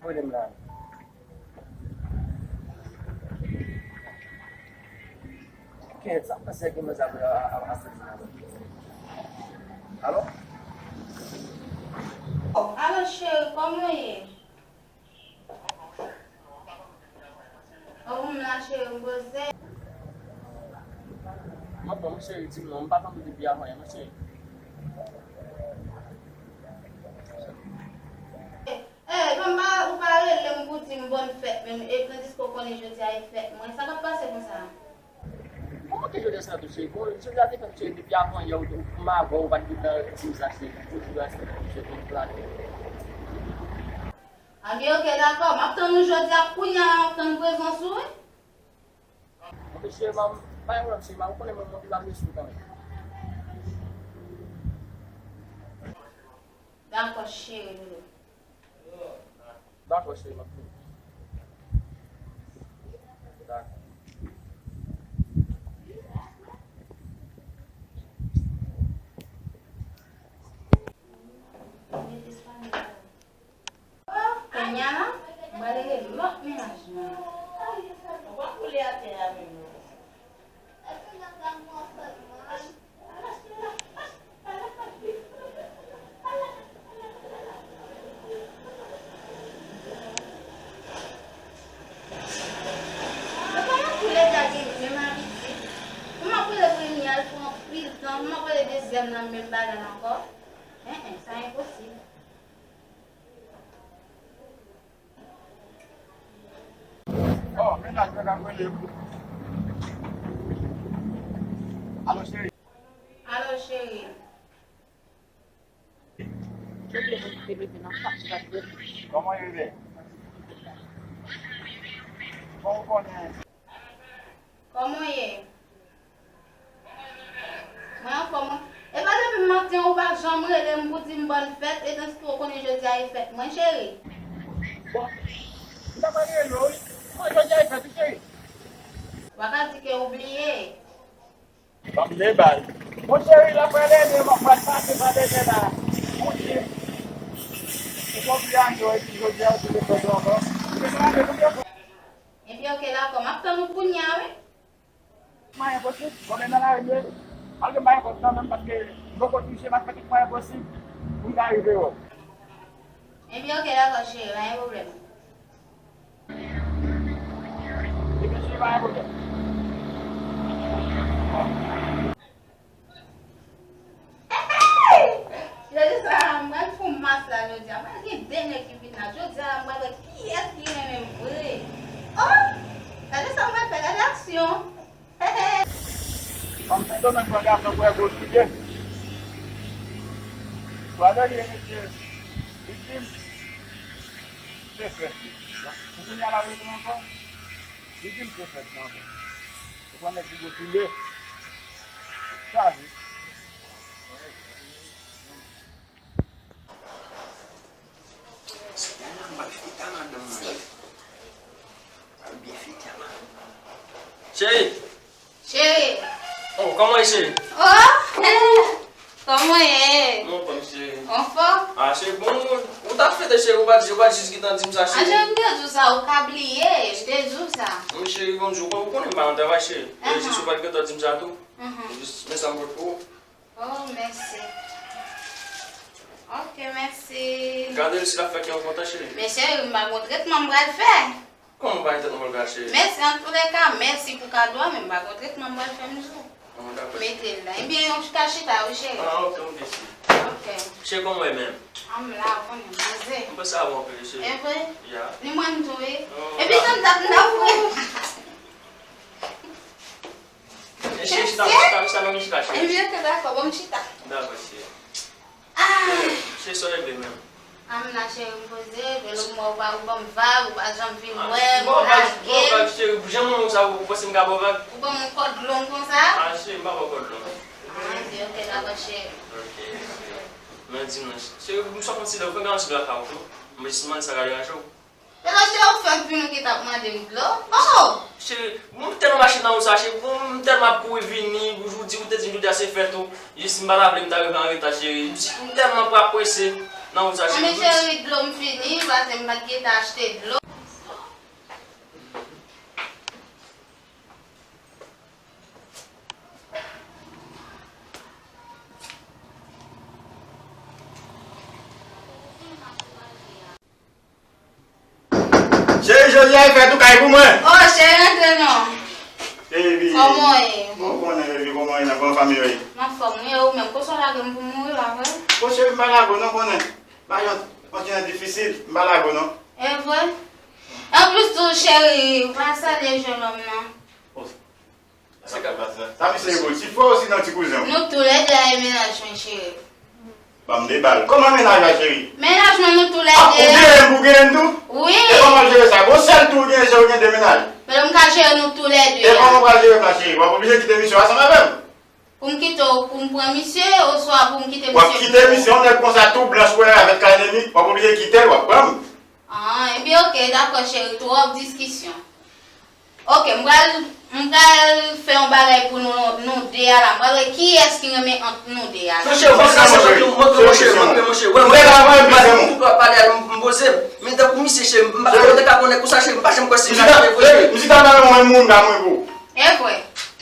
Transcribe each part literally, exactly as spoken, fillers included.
Kote m la? Kèt, sa pase ak manzè a, a, a, a, Alo? Alo, cheri, kòman w ye? Ou m la, cheri, m poze. M anfòm, cheri, di m non, m pa tande w depi avan yè, non, cheri. Eh, manman, ou pa rele m pou di m bòn fèt menm, e tandis ke w konnen jodi a e fèt mwen. Sa k ap pase konsa? Kòman ke jodi a sa tou, cheri? Bon, jodi a te fèt, cheri, depi avan yè, ou, ou, m avè w, ou pa t gentan di m sa, cheri. Jodi a, cheri, cheri, te plake. Anben, oke, dakò. M ap tann ou jodi a, kounye a, m ap tann prezans ou, wi. Anben, cheri, m, pa gen pwoblèm, cheri, m, ou konnen mwen, mwen, m ap rele sou kanmenm. Dakò, cheri, doudou. Dakò, cheri, m ap vini. Dakò. Kounye a la, m pral rele lòt mennaj mwen. Ou pa koule atè a menm non. Kòman pou leta gen menm abitid? Pou m ap rele premye a, l pran anpil tan. Pou m ap rele dezyèm nan, menm bagay la ankò. En, en, sa enposib. Oh, mennaj mwen k ap rele m. Alo, cheri. Alo, cheri. Kòman w ye, bebe? Kòman w konnen? Kòman w ye? Mwen anfòm, wi. E pa depi maten ou pa janm rele m pou di m bòn fèt, etanske w konnen jodi a e fèt mwen, cheri. Bon, m ta pral rele w, wi. Mwen, jodi a e fèt ou, cheri. W pa ka di ke ou bliye. Ban m de bal. Mon cheri, la frè Nene, mwen pral pase pa Nene la. Ou di, ou konn pi anyo, epi jodi a, ou di, mwen pèdi ankò. Ou te mande pou mwen. Ebyen, oke, dakò. M ap tann ou kounye a, wi. Mwayen posib, bon, men nan lari m ye. Malgre m pa gen kòb kanmenm, paske m poko touche, m ap fè tout mwayen posib pou m ka rive wè w. Ebyen, oke, dakò, cheri, pa gen pwoblèm. Ebyen, cheri, pa gen pwoblèm. Jodi sa a, m pral fon mas la jodi a. M pral gen de nèg ki vin la. Jodi a, m pral wè kiyès ki renmen m vre. Oh! Gade sa m pral fè, gade aksyon. Fanm Sendomeng pran gason pou Ègòl touye. Twa lè li mesye viktim. Se frè li. Pou kounye a la rele m ankò. Li di m se frè li ankò. Ou pran nèg pou gwo touye. Sa vre. Cheri! Cheri! Oh, kòman w ye, cheri? Oh! Kòman w ye? Mwen anfòm, cheri. Anfòm? Ah, cheri, bon, ou, ou ta fete, cheri, ou pa t, ou pa t jis gentan di m sa, cheri. Ah, cheri, m te di w sa, ou ka bliye, m te di w sa. Wi, cheri, bon, ou konnen m pa nan travay, cheri. E jis ou pa t gentan di m sa tou. Jis, men sa m pot pou ou. Oh, mèsi. Ok, mèsi. Gade l si l ap fè kè w kontan, cheri. Men cheri, m pa gon tretman m pral fè. Kòman w pa gen tretman w pral fè, cheri? Mèsi, antouleka, mèsi pou kado a, men m pa gon tretman m pral fè m di w. Mete l la. Ebyen, yon ti ka chita, wi, cheri. Ah, ok, ok, cheri. Ok. Cheri, kòman w ye menm? Ah, m la, ou konnen, m poze. M panse a bon anpil, cheri. E vre? Ya. Ni mwen m tou, wi. Epi, tann dat m ta fre. E cheri, chita, chita, chita, ban m chita, cheri. Ebyen, ok, dakò, ban m chita. Dakò, cheri. Ah! Cheri, sa w regle menm? Ah, m la, cheri, m poze, velo m wè ou pa, ou ban m vag, ou pa janm vin wè m, ou lage m. Ban w vag, cheri, jan m wè w sa, ou panse m ka ba w vag? Ou ban m yon kòd long konsa? Ah, cheri, m pa ba w kòd long. Ah, ok, ok, dakò, cheri. Ok, cheri. Men di m non, cheri, m sot yon ti lè, ou fè m yon ti lè lakay ou tou. Men si m mande sa ka deranje w? Epa se ou fè m vin ou ki t ap mande m dlo? Oh! Cheri, mwen tèlman mache nan wout sa, cheri, mwen tèlman ap kouri vini, ou di ou te di m jodi a se fèt ou, jis m pa ta vle m ta rive an reta, cheri. M tèlman pa prese, Anben cheri, dlo m fini, paske m pa t gentan achte dlo. Cheri, jodi a e fèt ou kay pou mwen. Oh, cheri, rantre non. Baby. Kòman w ye? Bon, ou konnen, baby, kòman w ye, nan kòman fanmi yo ye? M anfòm, wi, e ou menm? Kote w lage m pou mouri, pa vre? Bon, cheri, m pa lage w non, konnen. Bagay yo, yon ti jan difisil, m pa lage w non. E vre? Anplis tou, cheri, ou pa salye jennonm nan. Oh. Sa misye ye pou ti frè w sinon ti kouzen w? Nou toulède a e mennaj mwen, cheri. Ban m de bal. Kòman mennaj la, cheri? Mennaj mwen, nou toulède. Ah, ou genyen m pou genyen m tou? Wi. E kòman w jere sa? Bon, sèl tou ou genyen, se ou gen de mennaj. Men m ka jere nou toulède. E kòman w pral jere m la, cheri? W ap oblije kite misye ansanm avè m. Pou m kite w, pou m pran misye, oswa pou m kite misye pou ou? W ap kite misye, yon nèg konsa tou blanch wè avèk kanemi, w ap oblije kite l, w ap pran m. Ah, ebyen, oke, dakò, cheri, twòp diskisyon. Oke, m pral, m pral fè yon bagay pou nou, nou de a la. M pral wè kiyès ki renmen ant nou de a la. Monchè, monchè, monchè, monchè, monchè, monchè, monchè, wè, mwen, mwen, mwen, mwen, mwen, pale a, m, m poze m. Men tankou misye, cheri, m pa, mwen te ka konnen konsa, cheri, m pa janm kwè si misye ta vle vre. Misye ta mare mwen, moun ka mwen pou. E vre.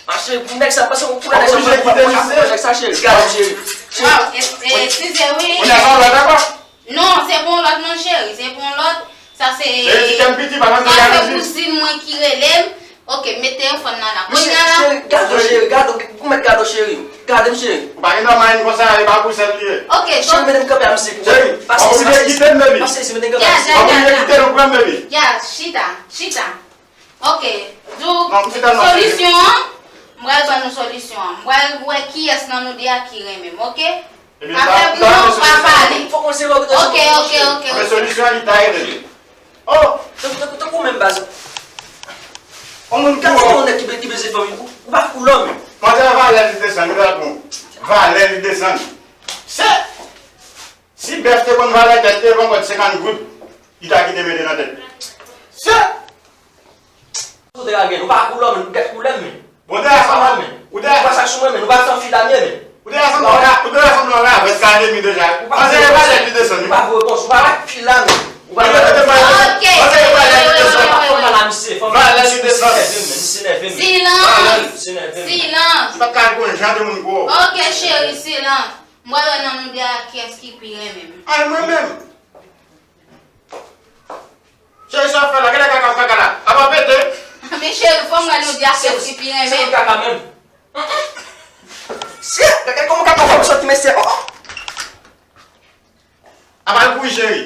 Ah, cheri, pou nèg sa, pase yon koulè nèg sa, mwen, mwen, mwen, nèg sa, cheri, gade, cheri. Waw, e, e, eskize, wi. Ou nèg sa, ou dakò? Non, se pa yon lòt non, cheri, se pa yon lòt. Sa se, cheri, ti kè m piti, pa nan sa, se kouzin mwen ki rele m. Oke, mete yon fòn nan la. Kounye a la. Cheri, gade w, cheri, gade w, ou mèt gade w, cheri. Gade m, cheri. Ou pa gen dwa mayen konsa, e pa pou sèl li ye. Oke, cheri, mete m kanpe a misye pou mwen. Cheri, w ap oblije kite m, baby. Pase isi, mete m kanpe a misye. W ap oblije kite l, ou pran m, baby. Ya, chita, chita. Oke, donk, solisyon an, m pral ban nou solisyon an. M pral wè kiyès nan nou de a ki renmen m, oke? Afè pou nou pa pale. Oke, oke, oke, oke. Men solisyon an, li ta ede li. Oh! Tankou, tankou, tankou menm baz. On moun gade yon nèg ki be-, ki bezwen fanmi. Ou, ou pa fout lòm. Mwen te valè li desann, li pa bon. Valè li desann. Se, si bèf te konn valè tèt li, e pa ankò senkant goud, li ta kite mete nan tèt li. Se, Ou te ka gen, ou pa koulè w, men, ou gèt koulè m, men. Bon, ou te rasanble, men. Ou te rasanble. Ou pa sa sou mwen, men. Ou pa san fidamye, men. Ou te rasanble, ou te rasanble avèk kanemi deja. Ou pa koulè w, men. Panse e valè li desann, wi. Ou pa voye konsa, ou pa wè fil la, men. Ou pa wè. Panse e valè li desann. Fò m pale a misye, fò m pale a misye, misye nève m, men, misye nève m. Silans! Silans! Li pa t ka konn jan de moun pou ou. Oke, cheri, silans. M pral wè nan nou de a kiyès ki pi renmen m. Ay, mwen menm. Cheri, sa w ap fè la? Gade kaka, kaka la. A pa pete. Men cheri, fò m wè nou de a kiyès ki pi renmen. Se kaka menm. Se kaka, kòman kaka w ap soti, mesye? Oh, oh. A pa l kouri, cheri.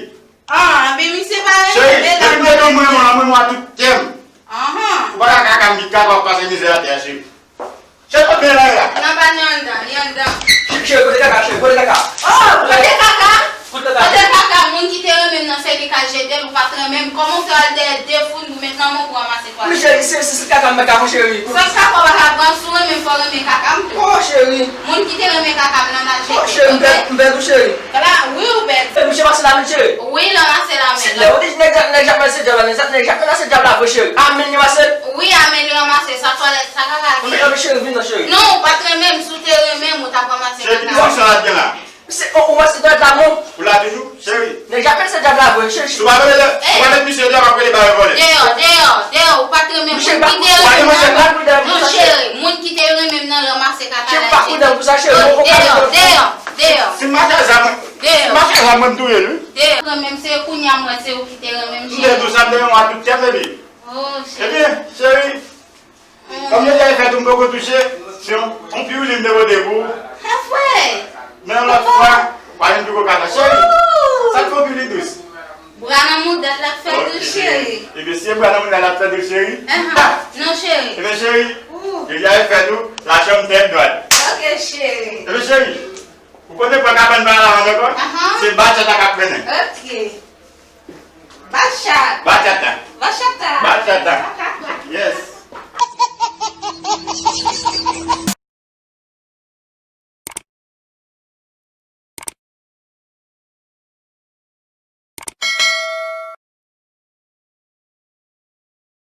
Ah, men misye pa renmen. Cheri, depi m te gen mwen, mwen, mwen, mwen, tout kè m. Ahan. Ou pa ka kaka m vit kaka w ap pase mizè atè a, cheri. Cheri, kote men la ye a? Nan pa nan anndan, li anndan. Cheri, kote kaka, cheri, kote kaka? Oh, kote kaka? Kote kaka? Kote kaka? Moun ki te renmen m nan se li k al jete l, ou pa t renmen m. Kòman w fè al dèyè de foun pou met nan men w pou ranmase twalèt? Men cheri, se, se, se kaka m met kaka, cheri. Sa kaka w pa ka pran, si w renmen m, fò w renmen kaka m tou. Oh, cheri. Moun ki te renmen kaka m nan al jete l, oke? Oh, cheri, m pèdi, m pèdi w, cheri. Kala, wi, ou pèdi. Fè misye pase la men, cheri. Wi, l ranmase la men. Se lè ou di nèg, nèg Jakmèl se dyab la, nèg, nèg Jakmèl la se dyab la vre, cheri. Amen li ranmase. Wi, amen li ranmase. Sa twalèt, sa kaka ki. Anben, anben, cheri, vin non, cheri. Non, ou pa t renmen m. Si w te renmen m, ou t ap ranmase kaka. Cheri, ki diskisyon n ap gen la? Se, ou, ou ranmase twalèt la, non? Ou la toujou, cheri? Nèg Jakmèl se dyab la vre, cheri. Si w pa met, si w pa met misye deyò, m ap rele ba yo vòlè. Deyò, deyò, deyò, ou pa t renmen m. Moun ki te renmen m nan, non, cheri, moun ki te renmen m nan ranmase kaka la. Cheri, pa koudè pou sa, cheri. Deyò, deyò, deyò. Si m mache a zam, si m mache a zam, mwen m touye l, wi. Te renmen m, se kounye a m wè se ou ki te renmen m, cheri. M te di w sa, m te renmen w a tout kè m, baby. Oh, cheri. Ebyen, cheri, kòm jodi a e fèt ou m poko touche, se yon, yon piwili m te pote pou ou. Sa fre. Men yon lòt fwa, w a jwenn piko kaka, cheri. Oh. Sa k fè yon piwili dous? Bra nan mouda l ap fè dous, cheri. Ebyen, si e bra nan mouda l ap fè dous, cheri. Ahan. Non, cheri. Ebyen, cheri, jodi a e fèt ou, la chanm tèt dwat. Oke, cheri. Ebyen, cheri. Ou konnen pran kabann pa la ankò? Ahan. Se bachata k ap mennen. Oke. Bachata. Bachata. Bachata. Bachata.